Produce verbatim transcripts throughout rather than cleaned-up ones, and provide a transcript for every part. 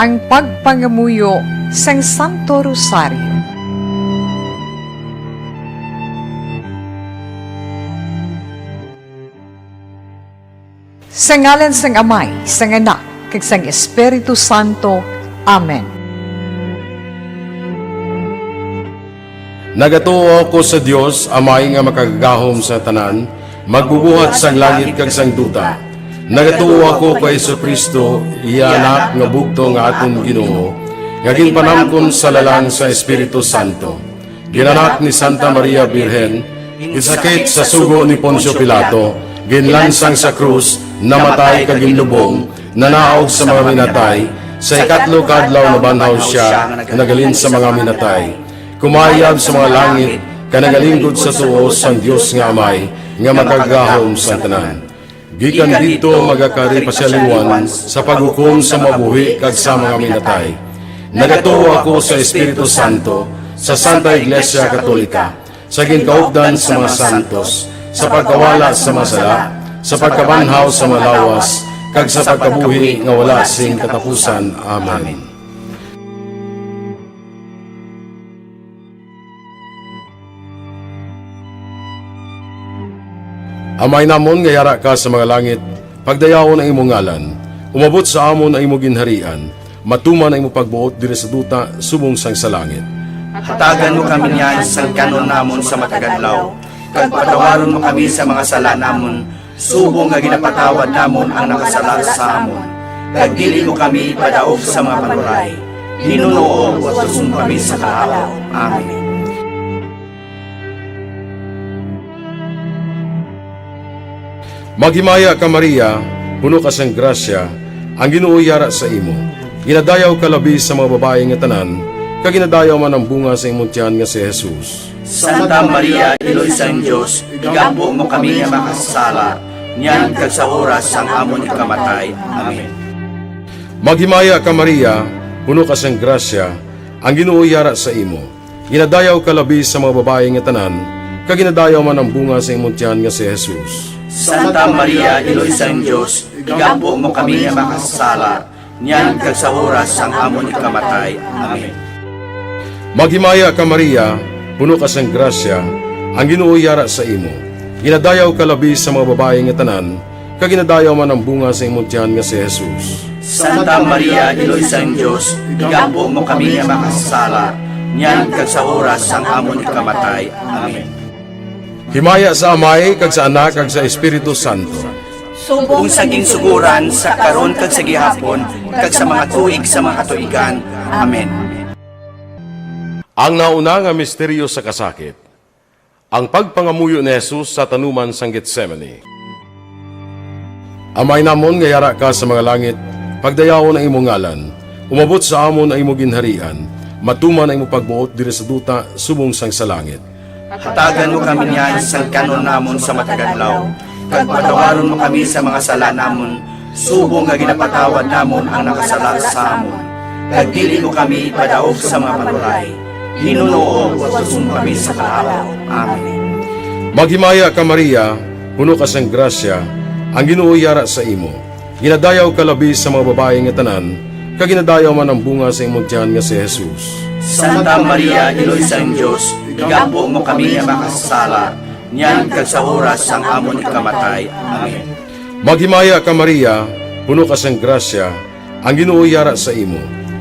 Ang pagpangamuyo sang Santo Rosario. Sa ngalan sang Amay, sang Anak, kag sang Espiritu Santo. Amen. Nagatuo ako sa Dios, Amay nga makagagahom sa tanan, magbubuhat sang langit kag sang duta. Nagatuo ako kay Jesu-Cristo, iya Anak nga bugtong nga aton Ginoo, nga ginpanamkon sa lalang sa Espiritu Santo. Ginanak ni Santa Maria Birhen, ginsakit sa sugo ni Poncio Pilato, ginlansang sa krus, namatay kag ginlubong, nanaog sa mga minatay, sa ikatlo ka adlaw nabanhaw sia, naghalin sa mga minatay. Kumayab sa mga langit, kag nagalinggod sa tuo sang Dios nga Amay, nga makagagahom sang tanan. Gikan didto magakari pa sia liwat sa paghukom sa mabuhi kag sa mga minatay. Nagatuo ako sa Espiritu Santo, sa Santa Iglesia Katolika, sa ginkaupdan sa mga santos, sa pagkawala sa mga sala, sa pagkabanhaw sa mga lawas, kag sa pagkabuhi nga wala sing katapusan. Amen. Amay namon nga yara ka sa mga langit, pagdayawon ang imong ngalan. Umabot sa amon ang imong ginharian. Matuman ang imong pagbuot diri sa duta subong sang sa langit. Hatagan mo kami niyan sang kan-on namon sa matag adlaw, kag patawaron mo kami sa mga sala namon, subong nga ginapatawad namon ang nakasala sa amon, kag dili mo kami ipadaog sa mga panuray. Ginoo, watuson mo kami sa kahawa. Amen. Maghimaya ka, Maria, puno ka sang grasya, ang Ginoo yara sa imo. Ginadayaw ka labi sa mga babayi nga tanan, kag ginadayaw man ang bunga sa imong tiyan nga si Jesus. Santa Maria, Iloy sang Dios, igampo mo kami nga makasasala, niyan kag sa oras sang amon ikamatay. Amen. Maghimaya ka, Maria, puno ka sang grasya, ang Ginoo yara sa imo. Ginadayaw ka labi sa mga babayi nga tanan, kag ginadayaw man ang bunga sa imong tiyan nga si Jesus. Santa Maria, Iloy sang Dios, igampo mo kami nga makasasala, niyan kag sa oras sang amon ikamatay. Amen. Maghimaya ka, Maria, puno ka sang grasya, ang Ginoo yara sa imo. Ginadayaw ka labi sa mga babayi nga tanan, kag ginadayaw man ang bunga sa imong tiyan nga si Jesus. Santa Maria, Iloy sang Dios, igampo mo kami nga makasasala, niyan kag sa oras sang amon ikamatay. Amen. Himaya sa Amay, kag sa Anak, kag sa Espiritu Santo. Subong sa ginsugoran, sa karon, kag sa gihapon, kag sa mga tuig sa mga katuigan. Amen. Ang nauna nga misteryo sa kasakit, ang pagpangamuyo ni Jesus sa tanuman sang Getsemani. Amay namon nga yara ka sa mga langit, pagdayawon ang imong ngalan. Umabot sa amon ang imong ginharian. Matuman ang imong pagbuot diri sa duta subong sang sa langit. Hatagan mo kami niyan sang kan-on namon sa matag adlaw, kag patawaron mo kami sa mga sala namon, subong nga ginapatawad namon ang nakasala sa amon, kag dili mo kami ipadaog sa mga panuray. Ginoo, watuson mo kami sa kahawa. Amen. Maghimaya ka, Maria, puno ka sang grasya, ang Ginoo yara sa imo. Ginadayaw ka labi sa mga babayi nga tanan, kag ginadayaw man ang bunga sa imong tiyan nga si Jesus. Santa Maria, Iloy sang Dios, igampo mo kami nga makasasala, niyan kag sa oras sang amon ikamatay. Amen. Maghimaya ka, Maria, puno ka sang grasya, ang Ginoo yara sa imo.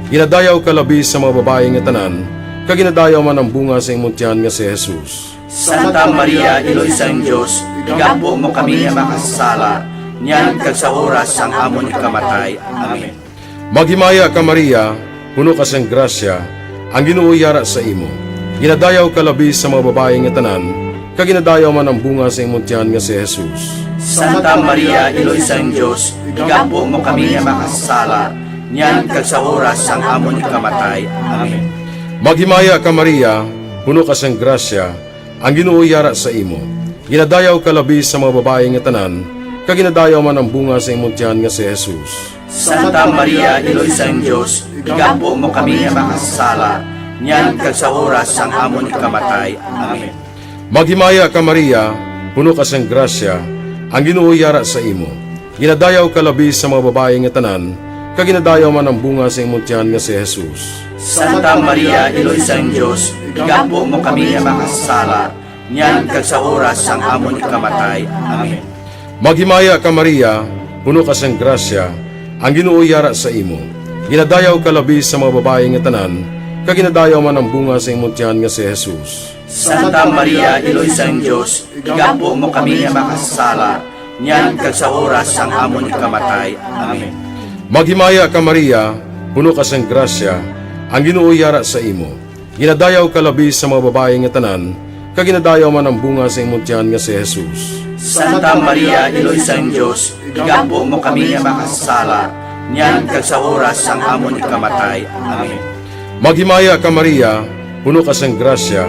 Ginadayaw ka labi sa mga babayi nga tanan, kag ginadayaw man ang bunga sa imong tiyan nga si Jesus. Santa Maria, Iloy sang Dios, igampo mo kami nga makasasala, niyan kag sa oras sang amon ikamatay. Amen. Maghimaya ka, Maria, puno ka sang grasya, ang Ginoo yara sa imo. Ginadayaw ka labi sa mga babayi nga tanan, kag ginadayaw man ang bunga sa imong tiyan nga si Jesus. Santa Maria, Iloy sang Dios, igampo mo kami nga makasasala, niyan kag sa oras sang amon ikamatay. Amen. Maghimaya ka, Maria, puno ka sang grasya, ang Ginoo yara sa imo. Ginadayaw ka labi sa mga babayi nga tanan, kag ginadayaw man ang bunga sa imong tiyan nga si Jesus. Santa Maria, Iloy sang Dios, igampo mo kami nga makasasala, niyan kag sa oras sang amon ikamatay. Amen. Maghimaya ka, Maria, puno ka sang grasya, ang Ginoo yara sa imo. Ginadayaw ka labi sa mga babayi nga tanan, kag ginadayaw man ang bunga sa imong tiyan nga si Jesus. Santa Maria, Iloy sang Dios, igampo mo kami nga makasasala, niyan kag sa oras sang amon ikamatay. Amen. Maghimaya ka, Maria, puno ka sang grasya, ang Ginoo yara sa imo. Ginadayaw ka labi sa mga babayi nga tanan, kag ginadayaw man ang bunga sa imong tiyan nga si Jesus. Santa Maria, Iloy sang Dios, igampo mo kami nga makasasala, niyan kag sa oras sang amon ikamatay. Amen. Maghimaya ka, Maria, puno ka sang grasya, ang Ginoo yara sa imo. Ginadayaw ka labi sa mga babayi nga tanan, kag ginadayaw man ang bunga sa imong tiyan nga si Jesus. Santa Maria, Iloy sang Dios, igampo mo kami nga makasasala, niyan kag sa oras sang amon ikamatay. Amen. Maghimaya ka, Maria, puno ka sang grasya,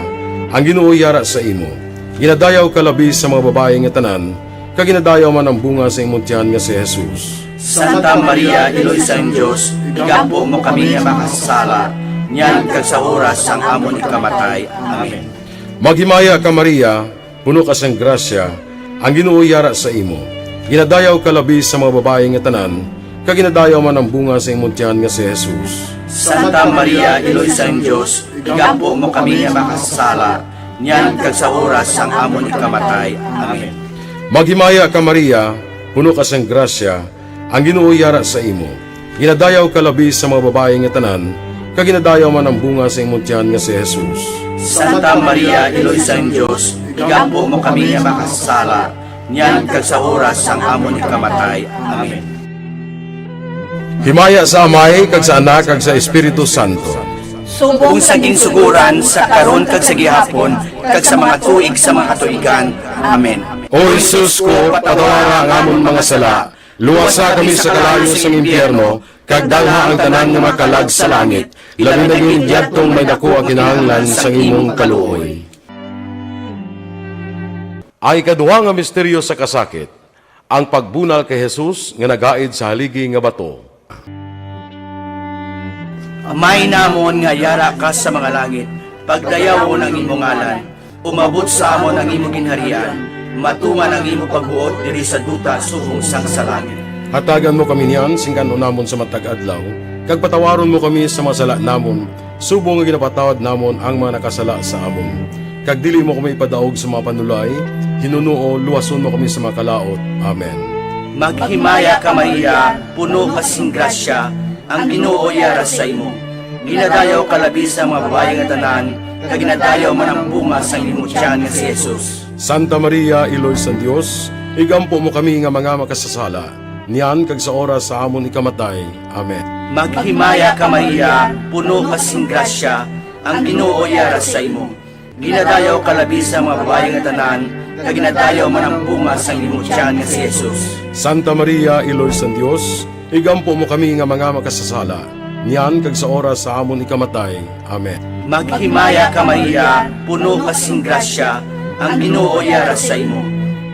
ang Ginoo yara sa imo. Ginadayaw ka labi sa mga babayi nga tanan, kag ginadayaw man ang bunga sa imong tiyan nga si Jesus. Santa Maria, Iloy sang Dios, igampo mo kami nga makasasala, niyan kag sa oras sang amon ikamatay. Amen. Maghimaya ka, Maria, puno ka sang grasya, ang Ginoo yara sa imo. Ginadayaw ka labi sa mga babayi nga tanan, kag ginadayaw man ang bunga sa imong tiyan nga si Jesus. Santa Maria, Iloy sang Dios, igampo mo kami nga makasasala, niyan kag sa oras sang amon ikamatay. Amen. Maghimaya ka, Maria, puno ka sang grasya, ang Ginoo yara sa imo. Ginadayaw ka labi sa mga babayi nga tanan, kag ginadayaw man ang bunga sa imong tiyan nga si Jesus. Santa Maria, Iloy sang Dios, igampo mo kami nga makasasala, niyan kag sa oras sang amon ikamatay. Amen. Himaya sa Amay, kag sa Anak, kag sa Espiritu Santo. Subong sa ginsugoran, sa karon kag sa gihapon, kag sa mga tuig sa mga katuigan. Amen. O Jesus ko, patawara ang amon mga sala, luwasa kami sa kalayo sang impyerno, kag dalha ang tanan nga makalag sa langit, labi na gid yadtong may daku ang kinahanglan sang imong kaluoy. Ang ikaduha nga misteryo sa kasakit, ang pagbunal kay Jesus nga nagaid sa haligi nga bato. Amay namon nga yara ka sa mga langit, pagdayawon ang imo ngalan, umabot sa amon ang imo ginharian, matuman ang imo pagbuot diri sa duta subong sang sa langit. Hatagan mo kami niyan sing kan-on namon sa matag adlaw, kag patawaron mo kami sa mga sala namon, subong nga ginapatawad namon ang mga nakasala sa amon. Kag dili mo kami ipadaog sa mga panulay, hinunoo, luwason mo kami sa mga kalaut. Amen. Maghimaya ka, Maria, puno ka sing grasya, ang Ginoo yara sa imo. Ginadayaw ka labi sa mga babayi nga tanan, kag ginadayaw man ang bunga sang imo tiyan nga si Jesus. Santa Maria, Iloy sang Dios, igampo mo kami nga mga makasasala, niyan kag sa oras sa amon ikamatay. Amen. Maghimaya ka, Maria, puno ka sing grasya, ang Ginoo yara sa imo. Ginadayaw ka labi sa mga babayi nga tanan, kag ginadayaw man ang bunga sang imo tiyan nga si Jesus. Santa Maria, Iloy sang Dios, igampo mo kami nga mga makasasala, niyan kag sa oras sa amon ikamatay. Amen. Maghimaya ka, Maria, puno ka sing grasya, ang Ginoo yara sa imo.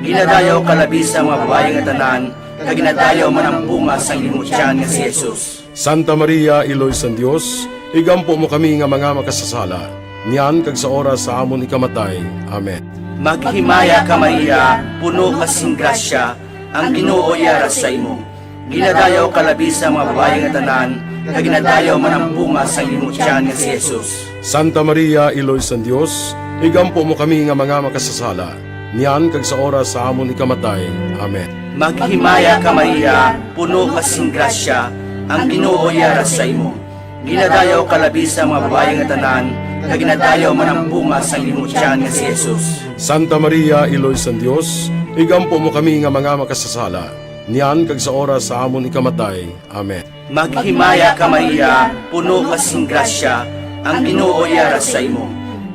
Ginadayaw ka labi sa mga babayi nga tanan, kag ginadayaw man ang bunga sang imo tiyan nga si Jesus. Santa Maria, Iloy sang Dios, igampo mo kami nga mga makasasala, niyan kag sa oras sa amon ikamatay. Amen. Maghimaya ka, Maria, puno ka sing grasya, ang Ginoo yara sa imo. Ginadayaw ka labi sa mga babayi nga tanan, kag ginadayaw man ang bunga sang imo tiyan nga si Jesus. Santa Maria, Iloy sang Dios, igampo mo kami nga mga makasasala, niyan kag sa oras sa amon ikamatay. Amen. Maghimaya ka, Maria, puno ka sing grasya, ang Ginoo yara sa imo. Ginadayaw ka labi sa mga babayi nga tanan, kag ginadayaw man ang bunga sang imo tiyan nga si Jesus. Santa Maria, Iloy sang Dios, igampo mo kami nga mga makasasala, niyan kag sa oras sa amon ikamatay. Amen. Maghimaya ka, Maria, puno ka sing grasya, ang Ginoo yara sa imo.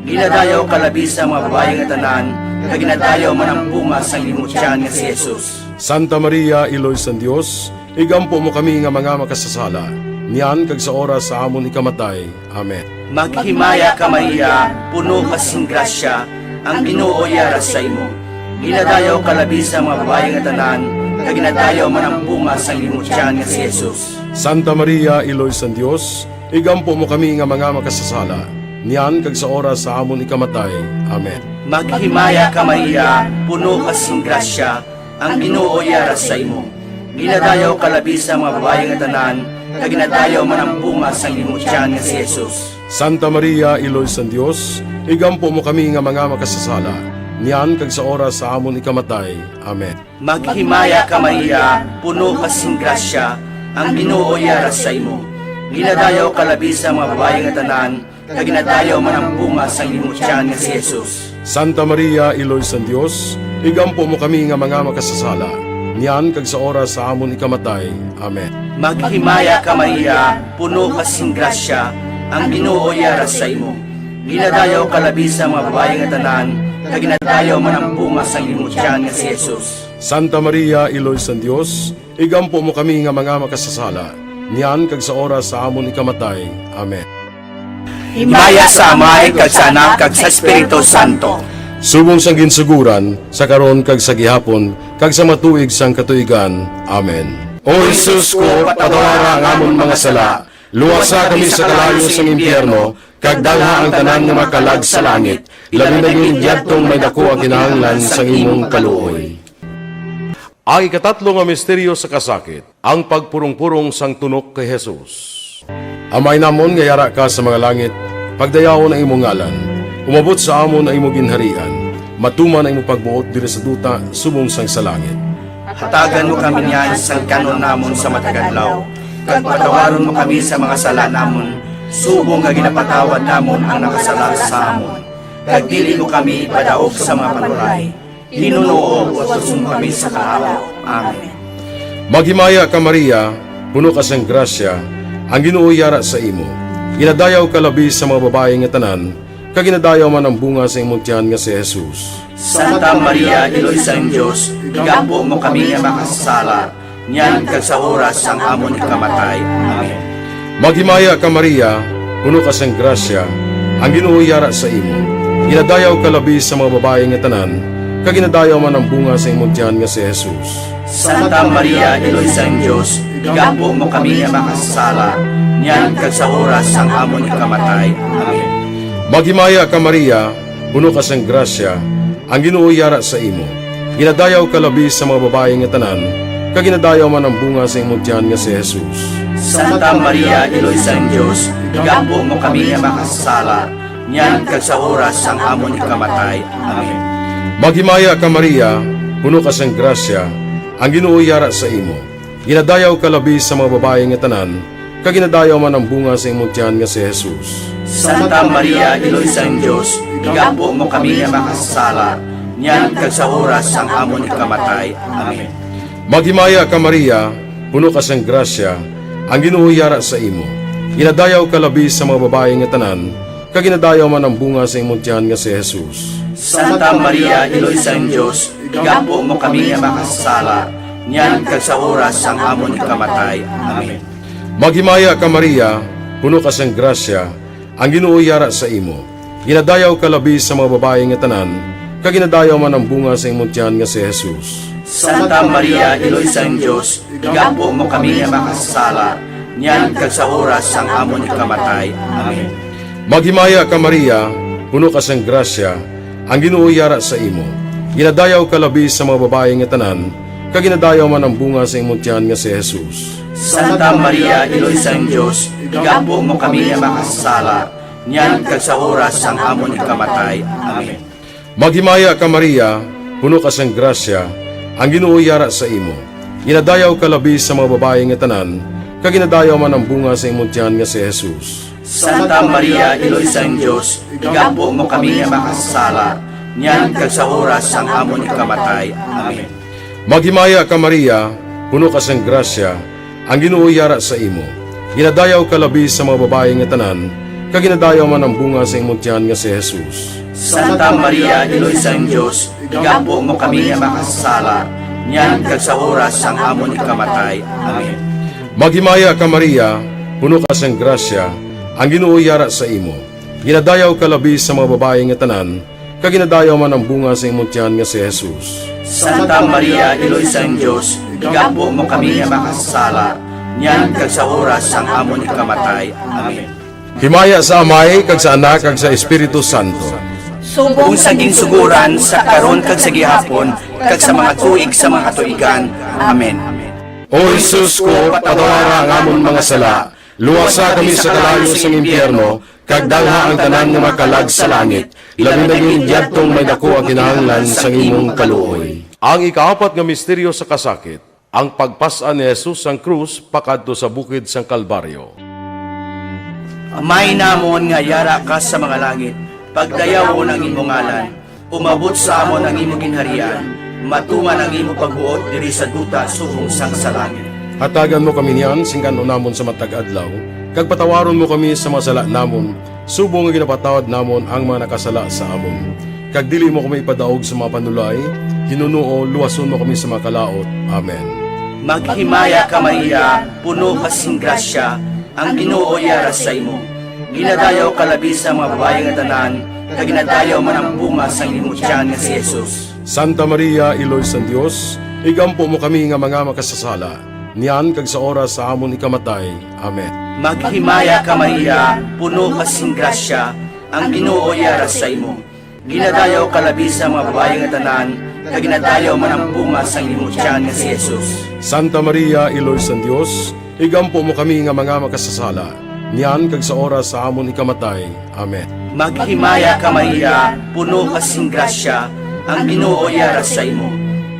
Ginadayaw ka labi sa mga babayi nga tanan, kag ginadayaw man ang bunga sang imo tiyan nga si Jesus. Santa Maria, Iloy sang Dios, igampo mo kami nga mga makasasala, niyan kag sa oras sa amon ikamatay. Amen. Maghimaya ka, Maria, puno ka sing grasya, ang Ginoo yara sa imo. Ginadayaw ka labi sa mga babayi nga tanan, kag ginadayaw man ang bunga sang imo tiyan nga si Jesus. Santa Maria, Iloy sang Dios, igampo mo kami nga mga makasasala, niyan kag sa oras sa amon ikamatay. Amen. Maghimaya ka, Maria, puno ka sing grasya, ang Ginoo yara sa imo. Ginadayaw ka labi sa mga babayi nga tanan, kag ginadayaw man ang bunga sang imong tiyan nga si Jesus. Santa Maria, Iloy sang Dios, igampo mo kami nga mga makasasala, niyan kag sa oras sa amon ikamatay. Amen. Maghimaya ka, Maria, puno ka sing grasya, ang Ginoo yara sa imo. Ginadayaw ka labi sa mga babayi nga tanan, kag ginadayaw man ang bunga sang imong tiyan nga si Jesus. Santa Maria, Iloy sang Dios, igampo mo kami nga mga makasasala, niyan kag sa oras sa amon ikamatay. Amen. Maghimaya ka, Maria, puno ka sing grasya, ang Ginoo yara sa imo. Ginadayaw ka labi sa mga babayi nga tanan, kag ginadayaw man ang bunga sang imong tiyan nga si Jesus. Santa Maria, Iloy sang Dios, igampo mo kami nga mga makasasala, niyan kag sa oras sa amon ikamatay. Amen. Himaya sa Amay, kag sa Anak, kag sa Espiritu Santo. Subong sang ginsugoran, sa karon kag sa gihapon, kag sa matuig sang katuigan. Amen. O Jesus ko, patawara ang amon mga sala, luwasa kami sa kalayo sang impyerno, kag dalha ang tanan nga mga kalag sa langit, labi na gid yadtong may daku ang kinahanglan sang imong kaluoy. Ang ikatatlo nga misteryo sa kasakit, ang pagpurong-purong sang tunok kay Jesus. Amay namon nga yara ka sa mga langit, pagdayawon ang imong ngalan. Umabot sa amon ang imong ginharian. Matuman ang imong pagbuot diri sa duta subong sang sa langit. Hatagan mo kami niyan sang kan-on namon sa matag adlaw, kag patawaron mo kami sa mga sala namon, subong nga ginapatawad namon ang nakasala sa amon. Kag dili mo kami ipadaog sa mga panuray, Ginoo, utuson mo kami sa kahawa. Amen. Maghimaya ka, Maria, puno ka sang grasya, ang Ginoo yara sa imo. Ginadayaw ka labi sa mga babayi nga tanan, kag ginadayaw man ang bunga sa imong tiyan nga si Jesus. Santa Maria, Iloy sang Dios, igampo mo kami nga makasasala, niyan kag sa oras sang amon ikamatay. Amen. Maghimaya ka, Maria, puno ka sang grasya, ang Ginoo yara sa imo. Ginadayaw ka labi sa mga babayi nga tanan, kag ginadayaw man ang bunga sa imong tiyan nga si Jesus. Santa Maria, Iloy sang Dios, igampo mo kami nga makasasala, niyan kag sa oras sang amon ikamatay. Amen. Maghimaya ka, Maria, puno ka sang grasya, ang Ginoo yara sa imo. Ginadayaw ka labi sa mga babayi nga tanan, kag ginadayaw man ang bunga sa imong tiyan nga si Jesus. Santa Maria, Iloy sang Dios, igampo mo kami nga makasasala, niyan kag sa oras sang amon ikamatay. Amen. Maghimaya ka, Maria, puno ka sang grasya, ang Ginoo yara sa imo. Ginadayaw ka labi sa mga babayi nga tanan, kag ginadayaw man ang bunga sa imong tiyan nga si Jesus. Santa Maria, Iloy sang Dios, igampo mo kami nga makasasala, niyan kag sa oras sang amon ikamatay. Amen. Maghimaya ka, Maria, puno ka sang grasya, ang Ginoo yara sa imo. Ginadayaw ka labi sa mga babayi nga tanan, kag ginadayaw man ang bunga sa imong tiyan nga si Jesus. Santa Maria, Iloy sang Dios, igampo mo kami nga makasasala, niyan kag sa oras sang amon ikamatay. Amen. Maghimaya ka, Maria, puno ka sang grasya, ang Ginoo yara sa imo. Ginadayaw ka labi sa mga babayi nga tanan, kag ginadayaw man ang bunga sa imong tiyan nga si Jesus. Santa Maria, Iloy sang Dios, igampo mo kami nga makasasala, niyan kag sa oras sang amon ikamatay. Amen. Maghimaya ka, Maria, puno ka sang grasya, ang Ginoo yara sa imo. Ginadayaw ka labi sa mga babayi nga tanan, kag ginadayaw man ang bunga sa imong tiyan nga si Jesus. Santa Maria, Iloy sang Dios, igampo mo kami nga makasasala, niyan kag sa oras sang amon ikamatay. Amen. Maghimaya ka, Maria, puno ka sang grasya, ang Ginoo yara sa imo. Ginadayaw ka labi sa mga babayi nga tanan, kag ginadayaw man ang bunga sa imong tiyan nga si Jesus. Santa Maria, Iloy sang Dios, igampo mo kami nga makasasala, niyan kag sa oras sang amon ikamatay. Amen. Maghimaya ka, Maria, puno ka sang grasya, ang Ginoo yara sa imo. Ginadayaw ka labi sa mga babayi nga tanan, kag ginadayaw man ang bunga sa imong tiyan nga si Jesus. Santa Maria, Iloy sang Dios, igampo mo kami nga makasasala, niyan kag sa oras sang amon ikamatay. Amen. Maghimaya ka, Maria, puno ka sang grasya, ang Ginoo yara sa imo. Ginadayaw ka labi sa mga babayi nga tanan, kag ginadayaw man ang bunga sa imong tiyan nga si Jesus. Santa Maria, Iloy sang Dios, igampo mo kami nga makasasala, niyan kag sa oras sang amon ikamatay. Amen. Himaya sa Amay, kag sa Anak, kag sa Espiritu Santo. Subong sa ginsugoran, sa karon, kag sa gihapon, kag sa mga tuig sa mga katuigan. Amen. O Jesus ko, patawara ang amon mga sala, luwasa kami sa kalayo sang impyerno, kag dalha ang tanan nga makalag sa langit, labi na gid yadtong may daku ang kinahanglan sang imong kaluoy. Ang ikaapat nga misteryo sa kasakit, ang pagpas-an ni Jesus sang krus pakadto sa bukid sang Kalbaryo. Amay namon nga yara ka sa mga langit, pagdayawon ang imo ngalan. Umabot sa amon ang imo ginharian, matuman ang imo pagbuot diri sa duta subong sang sa langit. Hatagan mo kami niyan sing kan-on namon sa matag adlaw, kag patawaron mo kami sa mga sala namon, subong nga ginapatawad namon ang mga nakasala sa amon. Kag dili mo kami ipadaog sa mga panulay, hinunoo luwason mo kami sa mga kalaut. Amen. Maghimaya ka, Maria, puno ka sing grasya, ang Ginoo yara sa imo. Ginadayaw ka labi sa mga babayi nga tanan, kag ginadayaw man ang bunga sang imo tiyan nga si Jesus. Santa Maria, Iloy sang Dios, igampo mo kami nga mga makasasala, niyan kag sa oras sa amon ikamatay. Amen. Maghimaya ka, Maria, puno ka sing grasya, ang Ginoo yara sa imo. Ginadayaw ka labi sa mga babayi nga tanan, kag ginadayaw man ang bunga sang imo tiyan nga si Jesus. Santa Maria, Iloy sang Dios, igampo mo kami nga mga makasasala, niyan kag sa oras sa amon ikamatay. Amen. Maghimaya ka, Maria, puno ka sing grasya, ang Ginoo yara sa imo.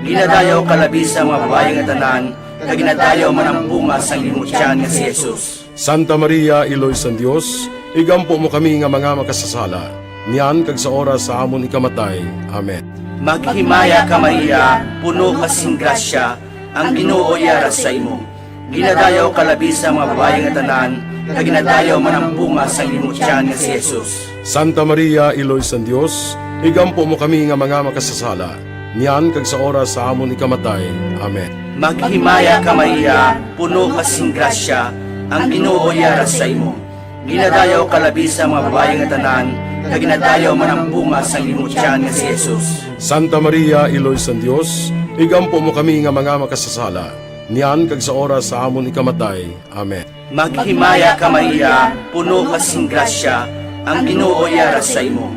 Ginadayaw ka labi sa mga babayi nga tanan, kag ginadayaw man ang bunga sang imo tiyan nga si Jesus. Santa Maria, Iloy sang Dios, igampo mo kami nga mga makasasala, niyan kag sa oras sa amon ikamatay. Amen. Maghimaya ka, Maria, puno ka sing grasya, ang Ginoo yara sa imo. Ginadayaw ka labi sa mga babayi nga tanan, kag ginadayaw man ang bunga sang imo tiyan nga si Jesus. Santa Maria, Iloy sang Dios, igampo mo kami nga mga makasasala, niyan kag sa oras sa amon ikamatay. Amen. Maghimaya ka, Maria, puno ka sing grasya, ang Ginoo yara sa imo. Ginadayaw ka labi sa mga babayi nga tanan, kag ginadayaw man ang bunga sang imo tiyan nga si Jesus. Santa Maria, Iloy sang Dios, igampo mo kami nga mga makasasala, niyan kag sa oras sa amon ikamatay. Amen. Maghimaya ka, Maria, puno ka sing grasya, ang Ginoo yara sa imo.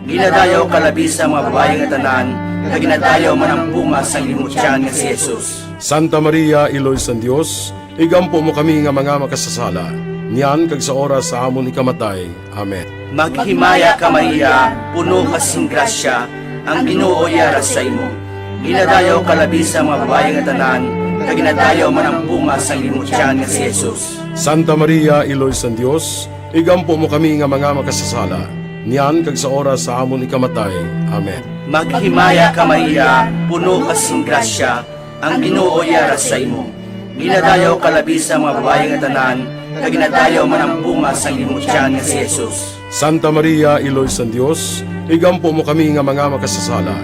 Ginadayaw ka labi sa mga babayi nga tanan, kag ginadayaw man ang bunga sang imo tiyan nga si Jesus. Santa Maria, Iloy sang Dios, igampo mo kami nga mga makasasala, niyan kag sa oras sa amon ikamatay. Amen. Maghimaya ka, Maria, puno ka sing grasya, ang Ginoo yara sa imo. Ginadayaw ka labi sa mga babayi nga tanan, kag ginadayaw man ang bunga sang imo tiyan nga si Jesus. Santa Maria, Iloy sang Dios, igampo mo kami nga mga makasasala, niyan kag sa oras sa amon ikamatay. Amen. Maghimaya ka, Maria, puno ka sing grasya, ang Ginoo yara sa imo. Ginadayaw ka labi sa mga babayi nga tanan, kag ginadayaw man ang bunga sang imo tiyan nga si Jesus. Santa Maria, Iloy sang Dios, igampo mo kami nga mga makasasala,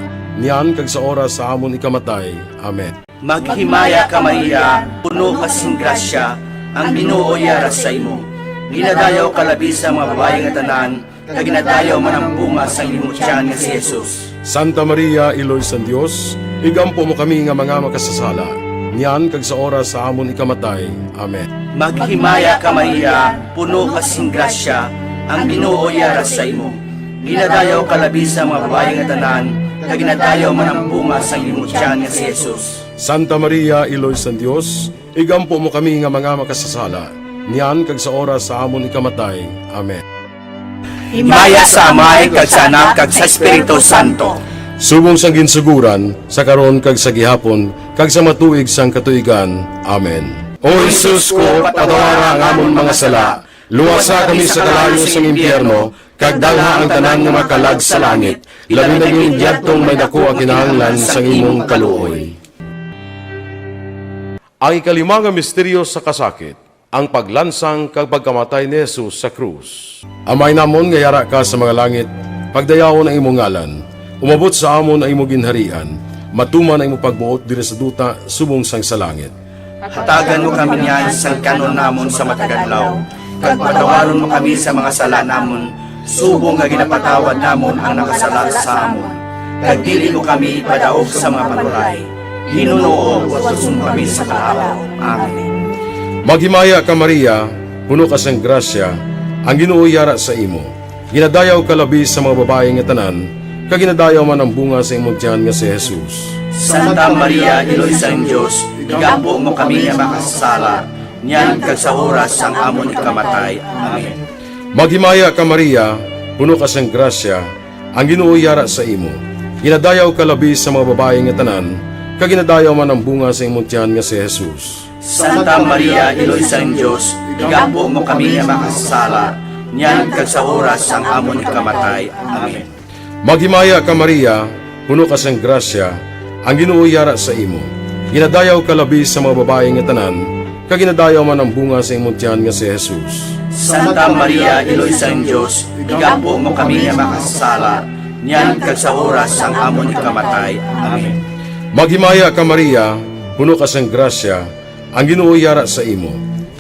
niyan kag sa oras sa amon ikamatay. Amen. Maghimaya ka, Maria, puno ka sing grasya, ang Ginoo yara sa imo. Ginadayaw ka labi sa mga babayi nga tanan, kag ginadayaw man ang bunga sang imo tiyan nga si Jesus. Santa Maria, Iloy sang Dios, igampo mo kami nga mga makasasala, niyan kag sa oras sa amon ikamatay. Amen. Maghimaya ka, Maria, puno ka sing grasya, ang Ginoo yara sa imo. Ginadayaw ka labi sa mga babayi nga tanan, kag ginadayaw man ang bunga sang imo tiyan nga si Jesus. Santa Maria, Iloy sang Dios, igampo mo kami nga mga makasasala, niyan kag sa oras sa amon ikamatay. Amen. Himaya sa Amay, kag sa Anak, kag sa Espiritu Santo. Subong sang ginsugoran, sa karon, kag sa gihapon, kag sa mga tuig sang katuigan. Amen. O Jesus ko, patawara ang amon mga sala, luwasa kami sa kalayo sang impyerno, kag dalha ang tanan nga makalag sa langit, labi na gid yadtong may daku ang kinahanglan sang imong kaluoy. Ang ikalima nga misteryo sa kasakit, ang paglansang kag pagkamatay ni Jesus sa krus. Amay namon nga yara ka sa mga langit, pagdayawon ang imo ngalan. Umabot sa amon ang imo ginharian. Matuman ang imo pagbuot diri sa duta subong sang sa langit. Hatagan mo kami niyan sang kan-on namon sa matag adlaw, kag patawaron mo kami sa mga sala namon, subong nga ginapatawad namon ang nakasala sa amon. Kag dili mo kami ipadaog sa mga panulay. Ginoo, luwason mo kami sa kalaut. Amen. Maghimaya ka, Maria, puno ka sang grasya, ang Ginoo yara sa imo. Ginadayaw ka labi sa mga babayi nga tanan, kag ginadayaw man ang bunga sa imong tiyan nga si Jesus. Santa Maria, Iloy sang Dios, Igampo mo kami nga makasasala, niyan kag sa oras sang amon ikamatay. Amen. Maghimaya ka, Maria, puno ka sang grasya, ang Ginoo yara sa imo. Ginadayaw ka labi sa mga babayi nga tanan, kag ginadayaw man ang bunga sa imong tiyan nga si Jesus. Santa Maria, Iloy sang Dios, igampo mo kami nga makasasala, niyan kag sa oras sang amon ikamatay. Amen. Maghimaya ka, Maria, puno ka sang grasya, ang Ginoo yara sa imo. Ginadayaw ka labi sa mga babayi nga tanan, kag ginadayaw man ang bunga sa imong tiyan nga si Jesus. Santa Maria, Iloy sang Dios, igampo mo kami nga makasasala, niyan kag sa oras sang amon ikamatay. Amen. Maghimaya ka, Maria, puno ka sang grasya, ang Ginoo yara sa imo.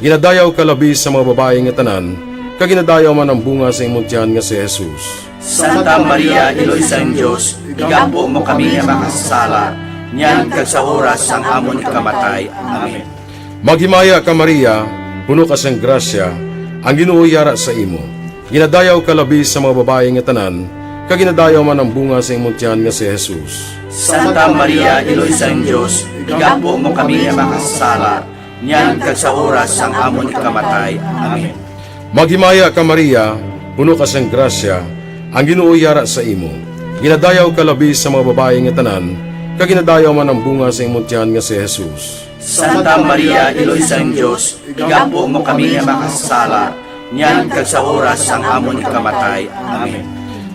Ginadayaw ka labi sa mga babayi nga tanan, kag ginadayaw man ang bunga sa imong tiyan nga si Jesus. Santa Maria, Iloy sang Dios, igampo mo kami nga makasasala, niyan kag sa oras sang amon ikamatay. Amen. Maghimaya ka, Maria, puno ka sang grasya, ang Ginoo yara sa imo. Ginadayaw ka labi sa mga babayi nga tanan, kag ginadayaw man ang bunga sa imong tiyan nga si Jesus. Santa Maria, Iloy sang Dios, igampo mo kami nga makasasala, niyan kag sa oras sang amon ikamatay. Amen. Maghimaya ka, Maria, puno ka sang grasya, ang Ginoo yara sa imo. Ginadayaw ka labi sa mga babayi nga tanan, kag ginadayaw man ang bunga sa imong tiyan nga si Jesus. Santa Maria, Iloy sang Dios, igampo mo kami nga makasasala, niyan kag sa oras sang amon ikamatay. Amen.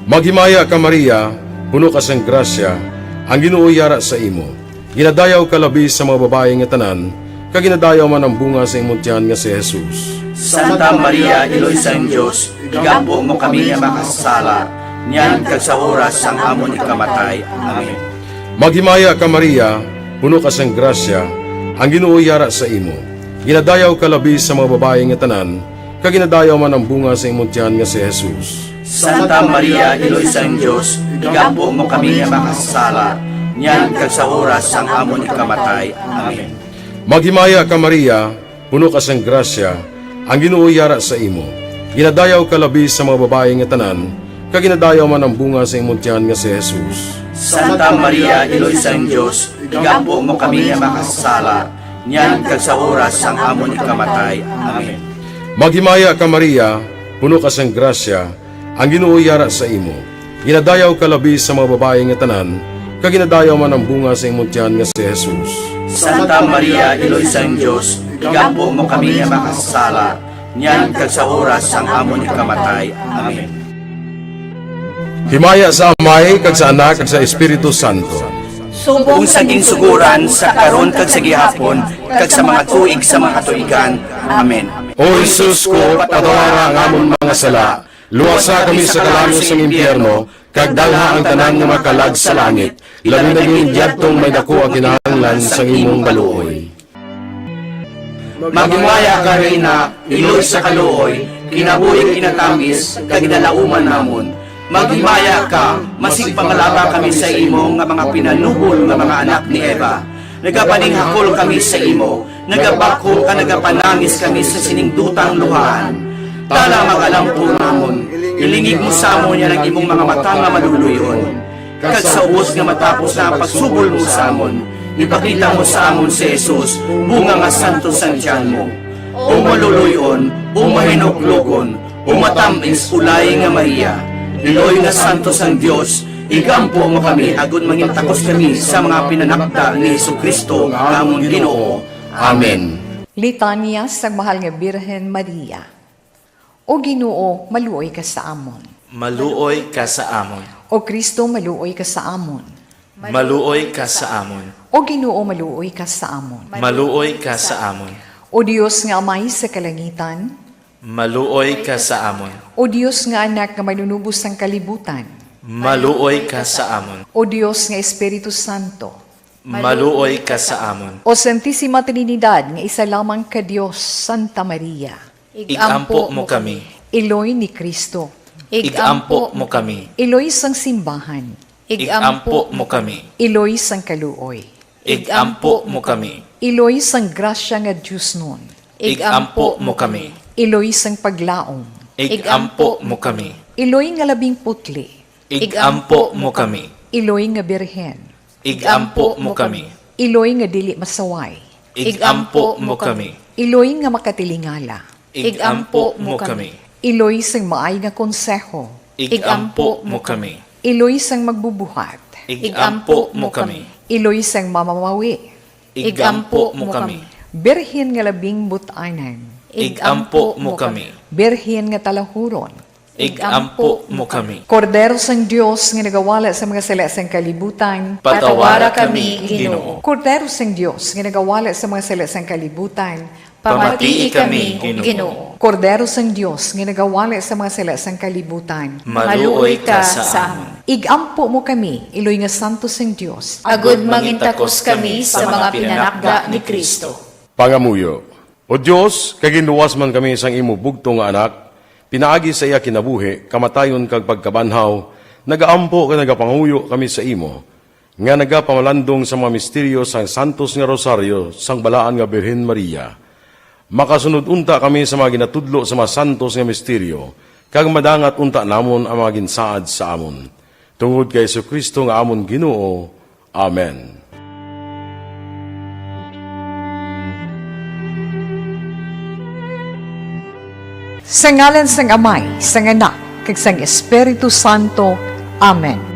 Maghimaya ka, Maria, puno ka sang grasya, ang Ginoo yara sa imo. Ginadayaw ka labi sa mga babayi nga tanan, kag ginadayaw man ang bunga sa imong tiyan nga si Jesus. Santa Maria, Iloy sang Dios, igampo mo kami nga makasasala, niyan kag sa oras sang amon ikamatay. Amen. Maghimaya ka, Maria, puno ka sang grasya, ang Ginoo yara sa imo. Ginadayaw ka labi sa mga babayi nga tanan, kag ginadayaw man ang bunga sa imong tiyan nga si Jesus. Santa Maria, Iloy sang Dios, igampo mo kami nga makasasala, niyan kag sa oras sang amon ikamatay. Amen. Maghimaya ka, Maria, puno ka sang grasya, ang Ginoo yara sa imo. Ginadayaw ka labi sa mga babayi nga tanan, kag ginadayaw man ang bunga sa imong tiyan nga si Jesus. Santa Maria, Iloy sang Dios, igampo mo kami nga makasasala, niyan kag sa oras sang amon ikamatay. Amen. Maghimaya ka, Maria, puno ka sang grasya, ang Ginoo yara sa imo. Ginadayaw ka labi sa mga babayi nga tanan, kag ginadayaw man ang bunga sa imong tiyan nga si Jesus. Santa Maria, Iloy sang Dios, igampo mo kami nga makasasala, niyan kag sa oras sang amon ikamatay. Amen. Himaya sa Amay, kag sa Anak, kag sa Espiritu Santo. Subong sa ginsugoran, sa karon, kag sa gihapon, kag sa mga tuig sa mga katuigan. Amen. O Jesus ko, patawara ang amon mga sala, luwasa kami sa kalangitan sang impyerno, kag dalha ang tanan nga makalag sa langit, labi na gid yadtong may daku ang kinahanglan sang imong kaluoy. Maghimaya ka, Reyna, iloy sa kaluoy, kinabuhi, kinatamis, kag ginalauman namon. Maghimaya ka, masigpangalaba kami sa imo nga mga pinalubon nga mga anak ni Eva. Nagapaninghakol kami sa imo, nagabakhom kag nagapanangis kami sa sining dutang luhaan. Tala, mag-alampo namon, ilingig mo sa amon yan ang imong mga mata nga maluluy-on. Kag sa ubos nga matapos na ang pagsubol mo sa amon, ipakita mo sa amon si Jesus, bunga nga santos sang tiyan mo. O maluloy-on, o mahinuklogon, o matamis, ulay nga Maria, iloy nga santos sang Dios, igampo mo kami agod mangin takos kami sa mga pinanakda ni Jesu-Cristo nga amon Ginoo. Amen. Litanya sang Mahal nga Birhen Maria. O Ginoo, maluoy ka sa amon. Maluoy ka sa amon. O Cristo, maluoy ka sa amon. Maluoy ka sa amon. O Ginoo, maluoy ka sa amon. Maluoy ka sa amon. O Dios nga Amay sa kalangitan. Maluoy ka sa amon. O Dios nga Anak nga Manunubos sang kalibutan. Maluoy ka sa amon. O Dios nga Espiritu Santo. Maluoy ka sa amon. O Santisima Trinidad nga isa lamang ka Dios, Santa Maria. Ig-ampo mo kami. Iloy ni Cristo. Ig-ampo mo kami. Iloy sang simbahan. Ig-ampo mo kami. Iloy sang kaluoy. Ig-ampo mo kami. Iloy sang grasya nga diosnon. Ig-ampo mo kami. Iloy sang paglaom. Ig-ampo mo kami. Iloy nga labing putli. Ig-ampo mo kami. Iloy nga birhen. Ig-ampo mo kami. Iloy nga dili masaway. Igampo mo kami. Iloy nga makatilingala. Igampo mo kami. Iloy sang maay nga konseho. Igampo mo kami. Iloy sang magbubuhat. Igampo mo kami. Iloy sang mamamawi. Igampo mo kami. Birhen nga labing but-anan. Igampo mo kami. Birhen nga talahuron. Igampo mo kami. Kordero sang Dios nga nagawala sa mga sala sang kalibutan. Patawara kami, Ginoo. Kordero sang Dios nga nagawala sa mga sala sang kalibutan. Pamatii kami, Ginoo. Kordero sang Dios nga nagawala sa mga sala sang kalibutan. Maluoy ka sa amon. Igampo mo kami, iloy nga santos sang Dios. Agod mangintakos kami sa mga pinanakda ni Cristo. Pangamuyo. O Dios, kay ginluwas man kami sang imo bugtong nga Anak, pinaagi sa iya kinabuhi, kamatayon kag pagkabanhaw, nagaampo kag nagapangamuyo kami sa imo, nga nagapamalandong sa mga misteryo sang santos nga rosaryo sang Balaan nga Birhen Maria. Makasunod unta kami sa mga ginatudlo sa mga santos nga misteryo, kag madangat unta namon ang mga ginsaad sa amon. Tungod kay Jesu-Cristo nga amon Ginoo. Amen. Sa ngalan sang Amay, sang Anak, kag sang Espiritu Santo. Amen.